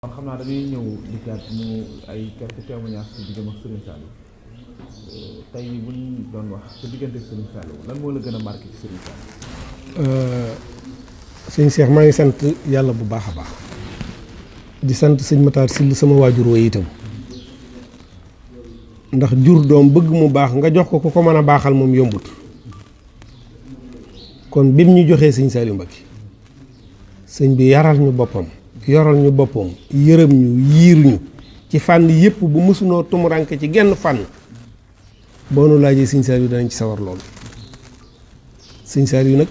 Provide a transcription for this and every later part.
kon xam naa dañuy ñëw dikkaat mu ay quelques témoignages ci diggam ak Serigne Saliou tey bu ñu doon wax sa diggante ak Serigne Saliou lan moo la gën a marqué ci Serigne Saliou. sëñ Cheikh maa ngi sant yàlla bu baax a baax di sant sëñ Matar Syll sama waajur wa itam ndax jur doom bëgg mu baax nga jox ko ku ko mën a baaxal moom yombut kon bim ñu joxee sëñ Saliou Mbacké sëñ bi yaral ñu boppam yoral ñu boppam yërëm ñu yiir ñu ci fànn yépp bu mësunoo tumuranke ci genn fànn boo nu laajee sëñ Saliou danañ ci sawar loolu sëñ Saliou nag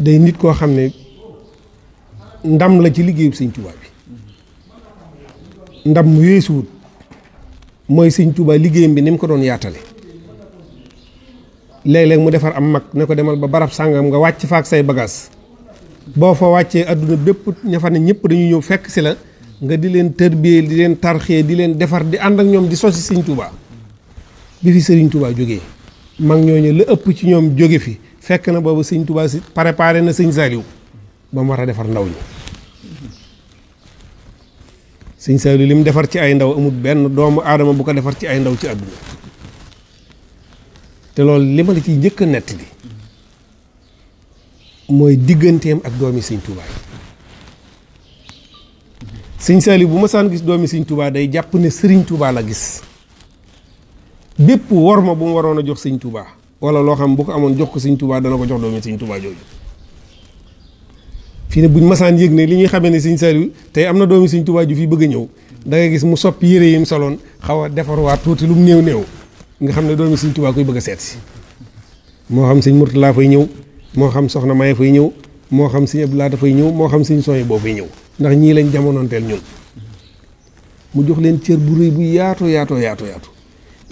day nit koo xam ne ndam la ci liggéeyub sëñ Touba bi ndam mu weesuwut mooy sëñ Touba liggéeyam bi ni mu ko doon yaatale léeg-léeg mu defar am mag ne ko demal ba barab sàngam nga wàcc fa ak say bagages boo fa wàccee adduna bépp ña fa ne ñëpp dañuy ñëw fekk si la nga di leen tërbiyee di leen tarxee di leen defar di ànd ak ñoom di sosi sëñ Touba bi fi sëriñ Touba jógee mag ñooñu la ëpp ci ñoom jóge fi fekk na boobu sëñ Touba si préparé na sëñ Saliou ba mu war a defar ndaw ñi sëñ Saliou li mu defar ci ay ndaw amul benn doomu aadama bu ko defar ci ay ndaw ci àdduna te loolu li ma la ciy njëkk a nettali mooy digganteem ak doomi sëñ Touba yi sëñ Saliou bu ma saan gis doomi sëñ Touba day jàpp ne sëriñ Touba la gis bépp worma bu mu waroon a jox sëñ Touba wala loo xam bu ko amoon jox ko sëñ Touba dana ko jox doomi sëñ Touba jooju fii ne buñ masaan yëg ne li ñuy xamee ne sëñ Saliou tey am na doomi sëñ Touba ju fi bëgg a ñëw da ngay gis mu soppi yére yi mu soloon xaw a defarwaat tuuti lu mu néew néew nga xam ne doomi sëñ Touba koy bëgg a seet si moo xam sëñ Mourtala fay ñëw moo xam soxna Maye fay ñëw moo xam sëñ Abdoulaye dafay ñëw moo xam sëñ Soye boo fay ñëw ndax ñii lañ jamonoonteel ñun mu jox leen cër bu rëy bu yaatoo yaatu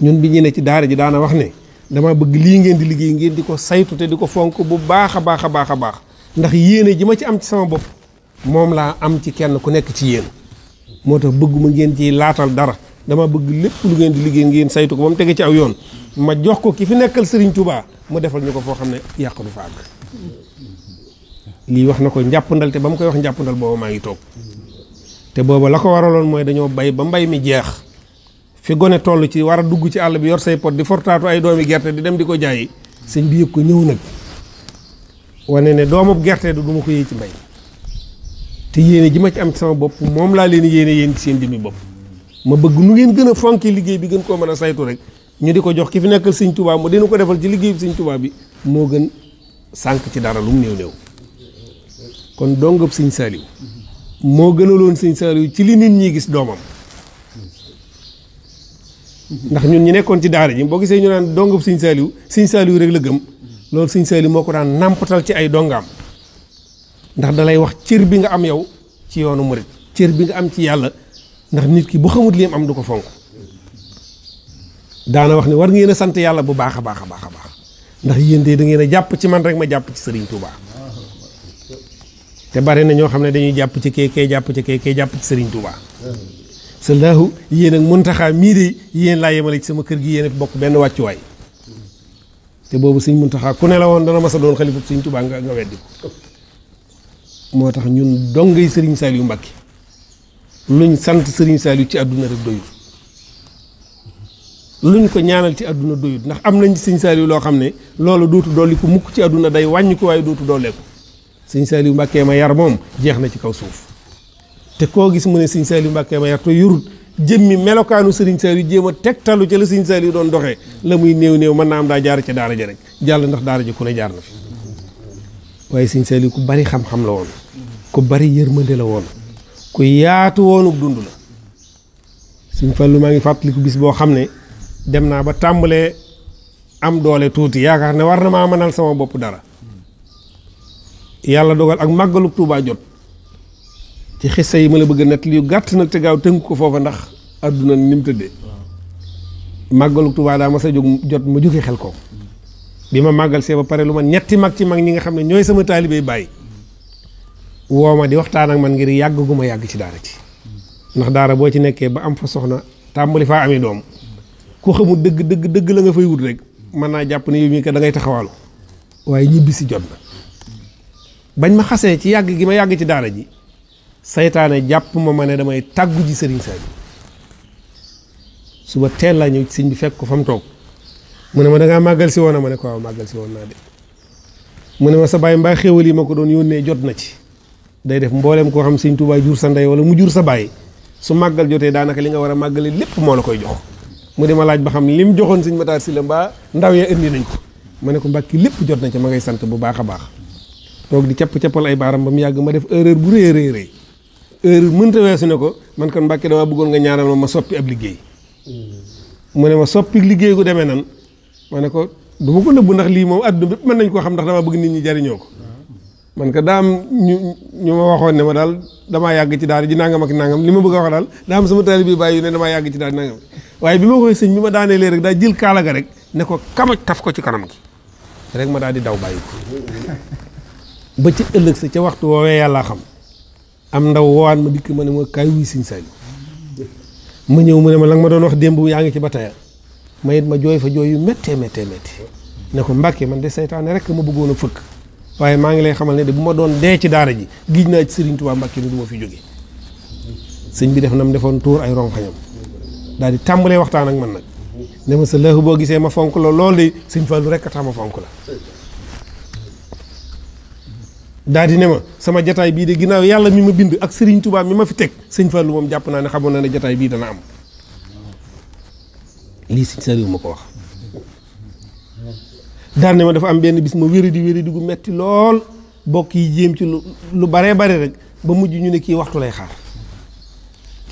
ñun bi ñu ne ci daara ji daana wax ne dama bëgg lii ngeen di liggéey ngeen di ko saytu te di ko fonk bu baax a baax ndax yéene ji ma ci am ci sama bopp moom laa am ci kenn ku nekk ci yéen moo tax bëgguma ngeen ci laatal dara dama bëgg lépp lu ngeen di liggéey ngeen saytu ko ba mu tege ci aw yoon ma jox ko ki fi nekkal Serigne Touba mu defal ñu ko foo xam ne yàq du fa àgg lii wax na ko njàppandal te ba mu koy wax njàppandal booba maa ngi toog te booba la ko waraloon mooy dañoo bay ba mbay mi jeex fi gone toll ci war a dugg ci àll bi yor say pot di fortaatu ay doomi gerte di dem di ko jaayi sëñ bi yëg ko ñëw nag wane ne doomub gerte du ma ko yéey ci mbay te yéene ji ma ci am ci sama bopp moom laa leen yéene yéen ci seen jëmmi bopp ma bëgg nu ngeen gën a fonki liggéey bi gën koo mën a saytu rek ñu di ko jox ki fi nekkal sëñ Touba mu dina ko defal ci liggéey bi sëñ Touba bi moo gën sànq ci dara lu mu néew kon dongab sëñ Saliou moo gënaloon sëñ Saliou ci li nit ñi gis doomam ndax ñun ñi nekkoon ci daara ji boo gisee ñu naan dongab sëñ Saliou rek la gëm loolu sëñ Saliou moo ko daan nàmpatal ci ay dongaam ndax dalay wax cër bi nga am yow ci yoonu murit cër bi nga am ci yàlla ndax nit ki bu xamut li am du ko fonk daana wax ne war ngeen a sant yàlla bu baax a baax ndax yéen de da ngeen a jàpp ci man rek ma jàpp ci Serigne Touba te bari na ñoo xam ne dañuy jàpp ci kee jàpp ci kee jàpp ci Serigne Touba sallahu yéen ak Muntaxa mii de yéen laa yemale ci sama kër gi yéen a bokk benn wàccuwaay te boobu sëñ Muntaxa ku ne la woon dana mas a doon xalifa sëñ Touba nga weddi ko moo tax ñun dongay Serigne Saliou Mbacké luñ sant Serigne Saliou ci àdduna rek doyut luñ ko ñaanal ci àdduna doyut ndax am nañ ci sëñ Saliou loo xam ne loolu dootu dolli ko mukk ci àdduna day wàññi ko waaye dootu dolleeku sëñ Saliou Mbacké ma yar moom jeex na ci kaw suuf te koo gis mu ne sëñ Saliou Mbacké ma yar te yorut jëmmi melokaanu Serigne Saliou jéem a tegtalu ca la sëñ Saliou doon doxee la muy néew mën naa am daa jaar ca daara ja rek jàll ndax daara ja ku ne jaar na fi waaye sëñ Saliou ku bari xam-xam la woon ku bari yërmande la woon ku yaatu woonuk dund la sëñ Fallu maa ngi fàttaliku bis boo xam ne dem naa ba tàmbalee am doole tuuti yaakaar ne war na maa mënal sama bopp dara yàlla dogal ak màggalu Tuubaa jot ci xissa yi ma la bëgg a nettali yu gàtt nag te gaaw tënk ko foofa ndax adduna ni mu tëddee màggalu Tuubaa daa ma sa jot ma jóge xel ko bi ma màggal see ba pare lu ma ñetti mag ci mag ñi nga xam ne ñooy sama taalibey bàyyi woo ma di waxtaan ak man ngir yàgg gu ma yàgg ci daara ci ndax daara boo ci nekkee ba am fa soxna tàmbali faa amee doom ku xamul dëgg la nga fay wut rek mën naa jàpp ne yow mii kat da ngay taxawaalu waaye ñibbi si jot na bañ ma xasee ci yàgg gi ma yàgg ci daara ji saytaane jàpp ma ne damay tàggu ji sëriñ Saliou suba teel laa ñëw sëñ bi fekk ko fa mu toog mu ne ma da ngaa màggal si woon ma ne ko waaw màggal si woon naa de mu ne ma sa baay mbaa xéwal yi ma ko doon yónnee jot na ci day def mbooleem koo xam sëñ Tuubaa jur sa ndey wala mu jur sa baay su màggal jotee daanaka li nga war a màggale lépp moo la koy jox mu di ma laaj ba xam lim joxoon sëñ Matar Sylla mbaa ndaw ya indi nañ ko ma ne ko mbàkki lépp jot na ci ma ngay sant bu baax a baax toog di capp-cappal ay baaram ba mu yàgg ma def erreur bu rëy rëy rëy erreur mënta weesu ne ko man kon mbàkki dama bëggoon nga ñaanal ma soppi ab liggéey mu ne ma soppi liggéey gu demee nan ma ne ko du ma ko nëbbu ndax lii moom adduna bépp mën nañ koo xam ndax dama bëgg nit ñi jariñoo ko man ko daa am ñu ma waxoon ne ma daal damaa yàgg ci daara ji nangam ak nangam li ma bëgg a wax daal daa am sama taalibe bi bàyyi yu ne damaa yàgg ci daara nangam waaye bi ma koy sëñ bi ma daanee lee rek daa jël kaala ga rek ne ko kamaj taf ko ci kanam gi rek ma daal di daw bàyyi ko ba ci ëllëg sa ca waxtu woowee yàllaa xam am ndaw woowaan ma dikk ma ne ma kaay wuy sëñ Saliou ma ñëw mu ne ma la nga ma doon wax démb yaa ngi ci ba tey ma it ma jooy fa jooy yu méttee ne ko Mbàkke man de saytaane rek ma bëggoon a fëkk waaye maa ngi lay xamal ne de bu ma doon dee ci daara ji giij naa ci Sëriñ Tuubaa Mbàkke ni du ma fi jóge sëñ bi def na mu defoon tuur ay ronxañam daal di tàmbalee waxtaan ak man nag ne ma sa lëx boo gisee ma fonk la loolu de sëñ Fallu rek a tax ma fonk la daal di ne ma sama jataay bii de ginnaaw yàlla mi ma bind ak Sëriñ Tuubaa mi ma fi teg sëñ Fallu moom jàpp naa ne xamoon na ne jataay bii dana am lii sëñ Saliou ma ko wax daan ne ma dafa am benn bis ma wéradi gu metti lool bokk yi jéem ci lu baree bare rek ba mujj ñu ne kii waxtu lay xaar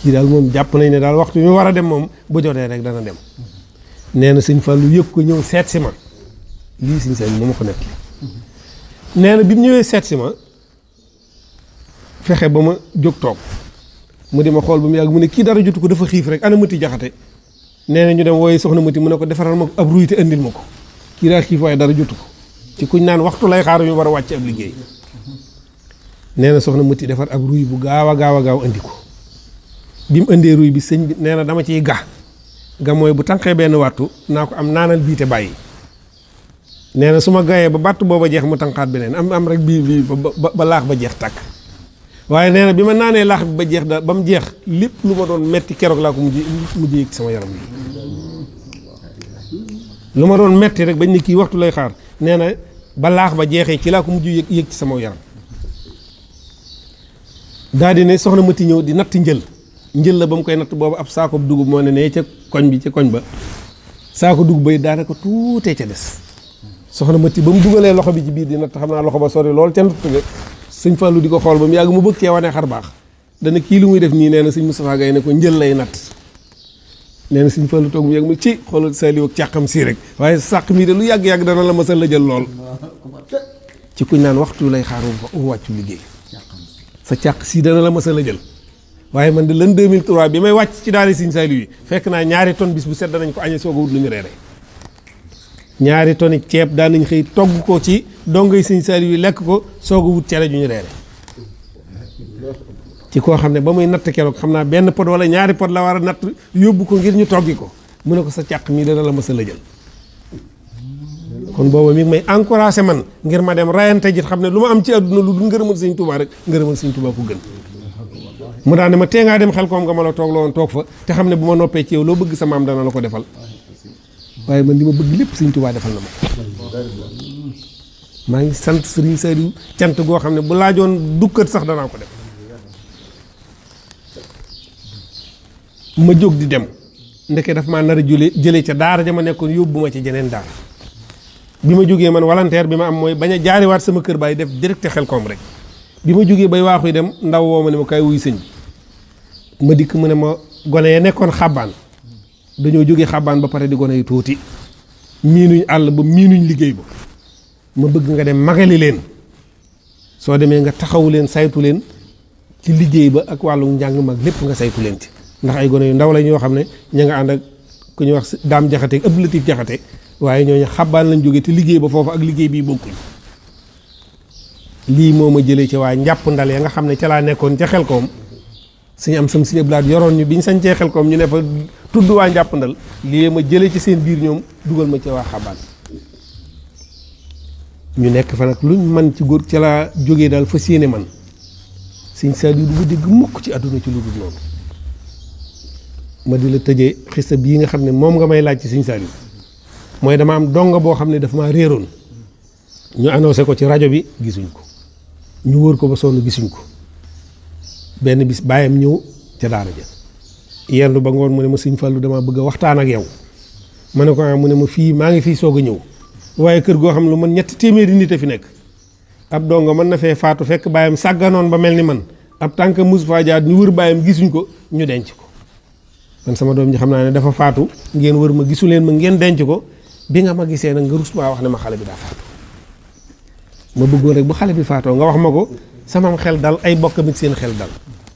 kii daal moom jàpp nañ ne daal waxtu mi war a dem moom bu jotee rek dana dem nee na sëñ Fallou yëg ko ñëw seet si ma lii sëñ Saliou ma ko nekk nee na bi mu ñëwee seet si ma fexe ba ma jóg toog mu di ma xool ba mu yàgg mu ne kii dara jotu ko dafa xiif rek ana Mati Jaxate nee na ñu dem wooye soxna Mati mu ne ko defaral ma ab ruy te andil ma ko kii daa xiif waaye dara jotu ko ci kuñ naan waxtu lay xaar ñu war a wàcc ab liggéey nee na soxna Mati defar ab ruy bu gaaw a gaaw andi ko bi mu indee ruy bi sëñ bi nee na dama ciy ga mooy bu tànqee benn wattu naa ko am naanal bii te bàyyi nee na su ma gayee ba bàtt booba jeex mu tànqaat beneen am rek bii ba laax ba jeex tàkk waaye nee na bi ma naanee laax bi ba jeex da ba mu jeex lépp lu ma doon metti keroog laa ko mujj yëg sama yaram bi lu ma doon metti rek bañ ne kii waxtu lay xaar nee na ba laax ba jeexee ci laa ko mujj yëg ci sama yaram daal di ne soxna Mati ñëw di natt njël la ba mu koy natt boobu ab saako dugub moo ne ca koñ bi ca koñ ba saako dugub bay daanaka tuutee ca des soxna Mati ba mu dugalee loxo bi ci biir di natt xam naa loxo ba sori lool ca natt ga sëñ Fallou di ko xool ba mu yàgg mu bëgg cee wane xar baax dana kii lu muy def nii nee na sëñ Moustapha Gaye ne ko njël lay natt nee na sëñ Fallou toog mu yàgg mu ci xoolal Saliou ak càqam sii rek waaye sàq mii de lu yàgg-yàgg dana la masal la jël lool ci kuñ naan waxtu lay xaar wàccu liggéey sa càq sii dana la masal la jël waaye man de l'an 2003 bi may wàcc ci daara sëñ Saliou yi fekk naa 2 tonnes bis bu set danañ ko añee soog a wut lu ñu reere 2 tonnes ceeb daan nañ xëy togg ko ci dongay sëñ Saliou yi lekk ko soog a wut cere ju ñu reere ci koo xam ne ba muy natt keroog xam naa benn pot wala 2 pot la war a natt yóbbu ko ngir ñu toggi ko mu ne ko sa càq mii dana la mës a la jël kon booba mi ngi may encouragé man ngir ma dem rayante ji xam ne lu ma am ci àdduna lu dul ngërëmal sëñ Tuubaa rek ngërëmal sëñ Tuubaa ko gën mu daan ne ma tee ngaa dem xel koom nga ma la toog la woon toog fa te xam ne bu ma noppee ci yow loo bëgg sa maam dana la ko defal waaye man li ma bëgg lépp sëñ Tuubaa defal na ma maa ngi sant sëriñ Saliou cant goo xam ne bu laajoon dukkat sax danaa ko def ma jóg di dem ndeke daf maa nar a jëlee ca daara ja ma nekkoon yóbbu ma ci jeneen daara bi ma jógee man volontaire bi ma am mooy bañ a jaariwaat sama kër baay def direct xel koom rek bi ma jógee bay waaxuy dem ndaw woo ma ne ma kaay wuy sëñ bi ma dikk mu ne ma gone ya nekkoon xàbbaan dañoo jógee xàbbaan ba pare di gone yu tuuti miinuñ àll ba miinuñ liggéey ba ma bëgg nga dem magali leen soo demee nga taxawu leen saytu leen ci liggéey ba ak wàllu njàng mag lépp nga saytu leen ci ndax ay gone yu ndaw la ñoo xam ne ña nga ànd ak ku ñuy wax daam jaxate ëpp latif jaxate waaye ñooñu xàbbaan lañ jógee te liggéey ba foofu ak liggéey bii bokkuñ lii moo ma jëlee ci waa njàpp ndal ya nga xam ne ca laa nekkoon ca xel koom suñu am sam suñu blaat yoroon ñu biñ sañcee xel koom ñu ne fa tudd waa njàpp ndal lii ma jëlee ci seen biir ñoom dugal ma ci waa xabaan ñu nekk fa nag luñ man ci góor ca laa jógee daal fas yéene man sëñ Saliou du ma dégg mukk ci àdduna ci lu dul noonu. ma di la tëjee xista bii nga xam ne moom nga may laaj ci sëñ Saliou mooy dama am donga boo xam ne dafa maa réeroon ñu annoncé ko ci rajo bi gisuñ ko ñu wër ko ba sonn gisuñ ko benn bis bàyyam ñëw ca daara ja yendu ba ngoon mu ne ma sëñ Fallou dama bëgg a waxtaan ak yow ma ne ko mu ne ma fii maa ngi fii soog a ñëw waaye kër goo xam ne lu man 3 téeméeri nit a fi nekk ab donga mën na fee faatu fekk bàyyam sàgganoon ba mel ni man ab tànk mus faa jaar ñu wër bàyyam gisuñ ko ñu denc ko man sama doom ji xam naa ne dafa faatu ngeen wër ma gisu leen ma ngeen denc ko bi nga ma gisee nag nga rus maa wax ne ma xale bi daa faatu ma bëggoon rek bu xale bi faatoo nga wax ma ko sama xel dal ay bokkam it seen xel dal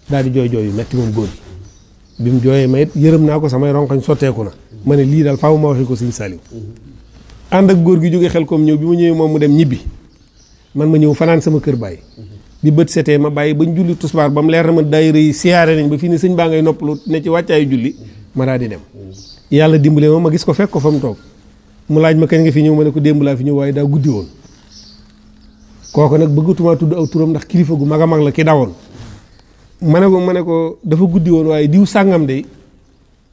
daal di jooy jooy yu metti moom góor bi mu jooyee ma it yërëm naa ko samay ronkoñ sotteeku na ma ne lii daal faaw ma waxi ko sëñ Saliou ànd ak góor gi jóge xel koom ñëw bi ma ñëwee moom mu dem ñibbi man ma ñëw fanaan sama kër bàyyi bi bët setee ma bàyyi bañ julli tusbaar ba mu leer na ma daayira yi siyaare nañ ba fii ni sëñ baa ngay noppalu ne ci wàccaayu julli ma daal di dem yàlla dimbale ma gis ko fekk ko fa mu toog mu laaj ma kañ nga fi ñëw ma ne ko démb laa fi ñëw waaye daa guddi woon kooku nag bëggatumaa tudd aw turam ndax kilifa gu mag a mag la ki dawoon ma ne ko dafa guddi woon waaye diw sàngam de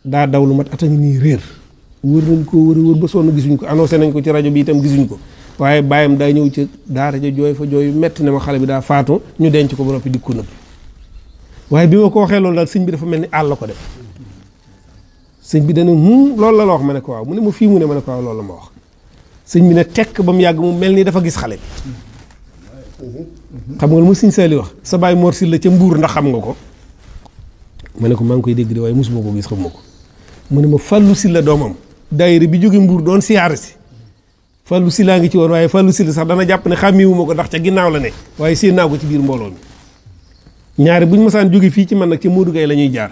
daa daw lu mat at a ngi nii réer wër nañ ko wër ba sonn gisuñ ko annoncé nañ ko ci rajo bi itam gisuñ ko waaye bàyyam daa ñëw ci daara ja jooy fa jooy metti ne ma xale bi daa faatu ñu denc ko ba noppi dikku nëpp waaye bi ma ko waxee loolu daal sëñ bi dafa mel ni àll la ko def sëñ bi dana loolu la wax ma ne ko waaw mu ne ma fii mu ne ma ne ko waaw loolu la ma wax sëñ bi ne tekk ba mu yàgg mu mel ni dafa gis xale bi xam nga lu ma sëñ Saliou wax sa baay Mor Sylla ca Mbuur ndax xam nga ko ma ne ko maa ngi koy dégg de waaye mosuma ko gis xam ma ko mu ne ma Fallou Sylla doomam daayira bi jóge Mbuur doon siyaare si Fallou Sylla ngi ci woon waaye Fallou Sylla sax dana jàpp ne xàmmiwuma ko ndax ca ginnaaw la ne waaye séen naa ko ci biir mbooloo mi ñaari buñ masaan jóge fii ci man nag ci Modou Gueye la ñuy jaar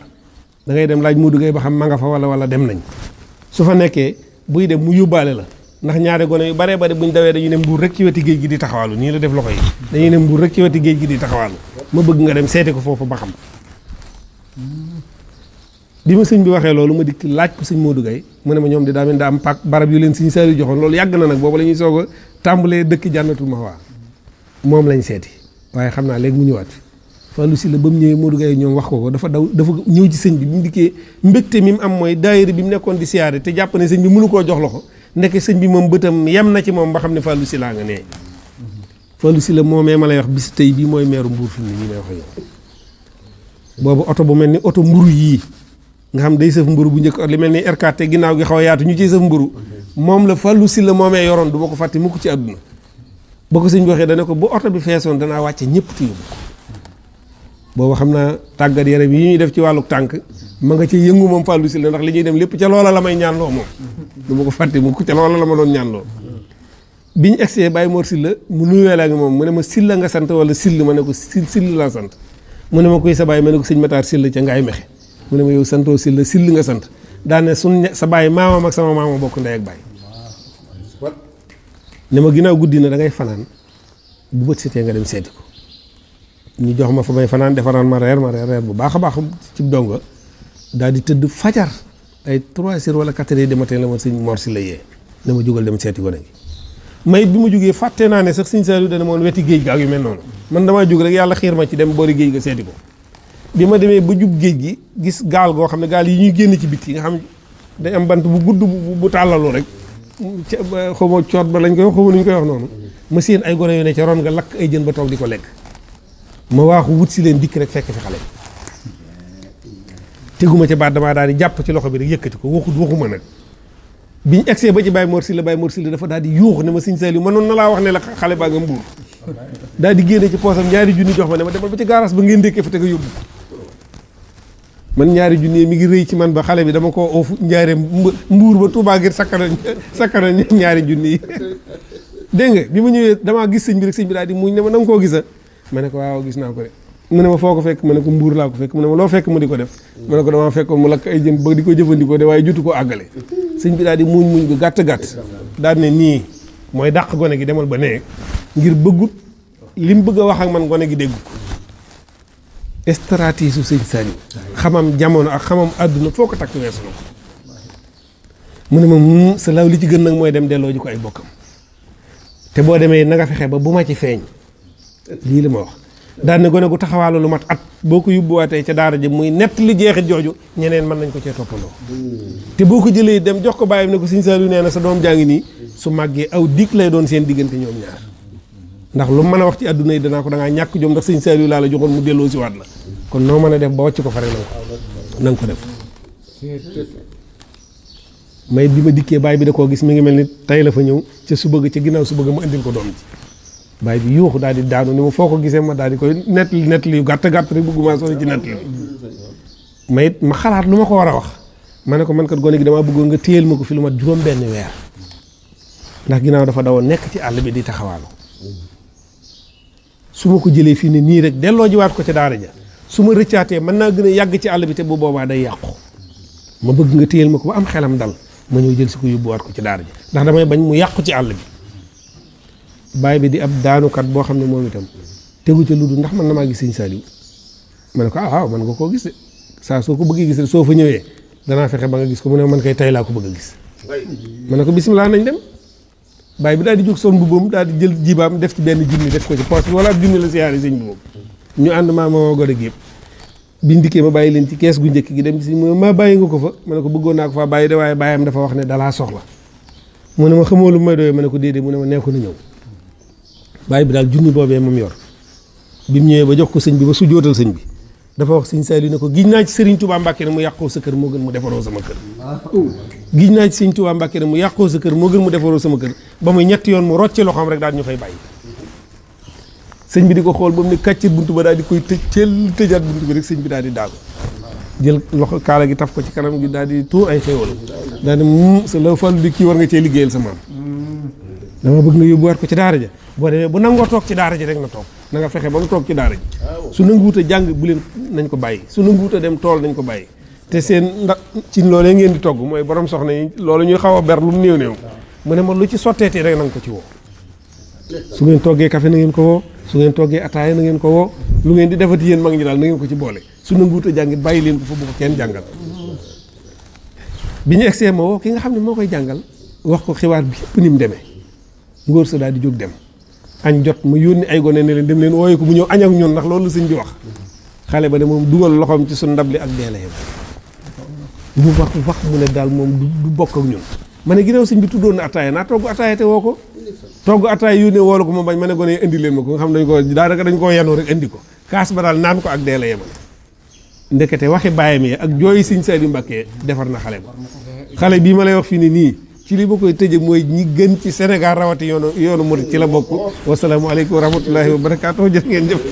da ngay dem laaj Modou Gueye ba xam ma nga fa wala dem nañ su fa nekkee buy dem mu yóbbaale la ndax ñaari gone yu baree bari buñ dawee dañu ne Mbuur rek ci weti géej gi di taxawaalu nii la def loxo yi dañuy ne Mbuur rek ci weti géej gi di taxawaalu ma bëgg nga dem seeti ko foofu ba xam bi ma sëñ bi waxee loolu ma dikk laaj ko sëñ Modou Gueye mu ne ma ñoom di daa mel daa am pak barab yu leen sëñ Saliou joxoon loolu yàgg na nag boobu la ñuy soog a tàmbalee dëkk Jannatul Mahwa moom lañ seeti waaye xam naa léegi mu ñëwaat fi Fallou Sylla ba mu ñëwee Modou Gueye ñoom wax ko dafa ñëw ci sëñ bi mu dikkee mbégte mi mu am mooy daayira bi mu nekkoon di siyaare te jàpp ne sëñ bi mënu koo jox loxo nekk sëñ bi moom bëtam yem na ci moom ba xam ne Fallou Sylla nga nee Fallou Sylla moomee ma lay wax bis tey bii mooy meeru Mbuur fi mu ne nii may wax ak yow boobu oto bu mel ni oto mburu yii nga xam day sëf mburu bu njëkk li mel ni R4 te ginnaaw gi xaw a yaatu ñu ciy sëf mburu moom la Fallou Sylla moomee yoroon du ma ko fàtte mukk ci àdduna ba ko sëñ bi waxee dana ko bu oto bi feesoon danaa wàcce ñëpp te yóbbu ko boobu xam naa tàggat yaram yi ñuy def ci wàllu tànk ma nga ci yëngu moom Fallou Sylla ndax li ñuy dem lépp ca loola la may ñaan loo moom du ma ko fàtte mukk ca loola la ma doon ñaan loo bi ñu egsee Baye Mor Sylla mu nuyoo la ak moom mu ne ma Sylla nga sant wala Syll ma ne ko Syll laa sant mu ne ma kuy sa baay ma ne ko sëñ Matar Sylla ca Ngaay Mexe mu ne ma yow santoo Sylla Syll nga sant daane suñ sa baay maamam ak sama maama bokk ndey ak baay ne ma ginnaaw guddi na da ngay fanaan bu bët setee nga dem seeti ko ñu jox ma fa may fanaan defaraan ma reer bu baax a baax ci donga daal di tëdd fajar ay 3 heures wala 4 heures de matin la ma sëñ Mor Sylla yee ne ma jógal dem seeti ko nag may bi ma jógee fàtte naa ne sax sëñ Saliou dana moon weti géej ga ak yu mel noonu man damaa jóg rek yàlla xiir ma ci dem boori géej ga seeti ko bi ma demee ba jub géej gi gis gaal goo xam ne gaal yi ñuy génn ci biti nga xam day am bant bu gudd bu tàllalu rek xaw ma coot ba lañ koy wax xaw ma nu ñu koy wax noonu ma seen ay gone yu ne ca ron nga lakk ay jën ba toog di ko lekk ma waaxu wut si leen dikk rek fekk fi xale teguma ca baat damaa daal di jàpp ci loxo bi rek yëkkati ko waxuma nag biñ egsee ba ci Baye Mor Sylla dafa daal di yuux ne ma sëñ Saliou mënoon na laa wax ne la xale baa nga Mbuur daal di génne ci poosam 2 junni jox ma ne ma demal ba ci gaaraas ba ngeen dékkee fa te nga yóbbu man 2 junni mi ngi rëy ci man ba xale bi dama ko oofu njaaree Mbuur ba Touba ngir sakkana 2 junni yi dégg nga bi ma ñëwee damaa gis sëñ bi rek sëñ bi daal di muñ ne ma na nga koo gisa ma ne ko waaw gis naa ko de mu ne ma foo ko fekk ma ne ko Mbuur laa ko fekk mu ne ma loo fekk mu di ko def ma ne ko damaa fekkoon mu lakk ay jën ba di ko jëfandikoo de waaye jotu ko àggale sëñ bi daal di muñ bu gàtt daal ne nii mooy dàq gone gi demal ba nee ngir bëggut li mu bëgg a wax ak man gone gi déggu ko stratégie su sëñ Saliou xamam jamono ak xamam àdduna foo ko takk weesu na ko mu ne ma sa law li ci gën nag mooy dem delloo ji ko ay bokkam te boo demee na nga fexe ba bu ma ci feeñ lii la ma wax daan ne gone gu taxawaalu lu mat at boo ko yóbbuwaatee ca daara ji muy nett li jeexit jooju ñeneen mën nañ ko cee toppandoo te boo ko jëlee dem jox ko bàyyam ne ko Sëñ Saaliw nee na sa doom jaa ngi nii su màggee aw dig lay doon seen diggante ñoom ñaar ndax lu mën a wax ci àdduna yi danaa ko da ngaa ñàkk jom ndax Sëñ Saaliw laa la joxoon mu delloo si waat la kon noo mën a def ba wàcc ko fare na nga ko def may bi ma dikkee baay bi da koo gis mi ngi mel ni tey la fa ñëw ca su bëgg ca ginnaaw su bëgg ma indil ko doom ji baay bi yuuxu daal di daanu ni ma foo ko gisee ma daal di koy nettali yu gàtt rek bëgguma sori ci nettali ma it ma xalaat lu ma ko war a wax ma ne ko man kat gone gi damaa bëggoon nga téyel ma ko fi lu mat juróom benn weer ndax ginnaaw dafa dawoon nekk ci àll bi di taxawaalu su ma ko jëlee fii ne nii rek delloo jiwaat ko ca daara ja su ma rëccaatee mën naa gën a yàgg ci àll bi te bu boobaa day yàqu ma bëgg nga téyel ma ko ba am xelam dal ma ñëw jël si ko yóbbuwaat ko ci daara ji ndax damay bañ mu yàqu ci àll bi baay bi di ab daanukat boo xam ne moom itam tegu ca lu dul ndax man na maa gis Sëñ Saaliw ma ne ko waaw man nga koo gis de saa soo ko bëggee gis rek soo fa ñëwee danaa fexe ba nga gis ko mu ne man kay tey laa ko bëgg a gis ma ne ko bisimilah nañ dem baay bi daal di jóg son mbubbam daal di jël jibaam def ci benn junni def ko ci poche bi wala ab junni la siyaare sëñ bi moom ñu ànd maa ma gone gi yëpp biñ dikkee ma bàyyi leen ci kees gu njëkk gi dem ci ma bàyyi nga ko fa ma ne ko bëggoon naa ko faa bàyyi de waaye bàyyam dafa wax ne dalaa soxla mu ne ma xamoo lu may doyee ma ne ko déedéet mu ne ma nee ko na ñëw bàyyi bi daal junni boobee moom yor bi mu ñëwee ba jox ko sëñ bi ba su jootal sëñ bi dafa wax Sëñ Saaliw ne ko giñ naa ci Sëriñ Tuubaa Mbàkke ne mu yàqoo sa kër moo gën mu defaroo sama kër giñ naa ci Sëriñ Tuubaa Mbàkke ne mu yàqoo sa kër moo gën mu defaroo sama kër ba muy ñetti yoon mu rocci loxoom rek daal ñu fay bàyyi sëñ bi di ko xool ba mu ne kàccir buntu ba daal di koy tëjaat buntu bi rek sëñ bi daal di daagu jël loxo kaala gi taf ko ci kanam gi daal di tuur ay xéwal daal di sa la fàllu di kii war nga cee liggéeyal sa maam dama bëgg nga yóbbuwaat ko ci daara ja boo demee bu nangoo toog ci daara ji rek na toog na nga fexe ba mu toog ci daara ji su nanguwut a jàng bu leen nañ ko bàyyi su nanguwut a dem tool nañ ko bàyyi te seen ndax ci loolee ngeen di togg mooy borom soxna yi loolu ñuy xaw a ber lu mu néew néew mu ne ma lu ci sotteeti rek na nga ko ci woo su ngeen toggee café na ngeen ko woo su ngeen toggee ataaya na ngeen ko woo lu ngeen di defati yéen mag ñi daal na ngeen ko ci boole su nanguwut a jàngit bàyyi leen ko fa bu ko kenn jàngal bi ñu egsee ma woo ki nga xam ne moo koy jàngal wax ko xibaar bi yëpp ni mu demee ngóor sa daal di jóg dem añ jot ma yónni ay gone ne leen dem leen wooye ko bu ñëw añ ak ñun ndax loolu la sëñ bi wax xale ba de moom dugal loxoom ci suñ ndab li ak deele yam mu wax mu ne daal moom du bokk ak ñun ma ne ginnaaw sëñ bi tuddoon na ataaya naa togg ataaya te woo ko togg ataaya yónnee woolu ko ma bañ ma ne gone indi leen ma ko nga xam dañ ko daanaka dañ koo yanoo rek indi ko kaas ba daal naan ko ak deele yemale ndekete waxi bàyyam yi ak jooyi Sëñ Saaliw Mbàkke defar na xale ba xale bii ma lay wax fii ne nii ci li ma koy tëje mooy ñi gën ci Sénégal rawati yoonu murid ci la bokk wasalaamualeykum wa rahmatullahi wa barakaatuh jërë ngeen jëf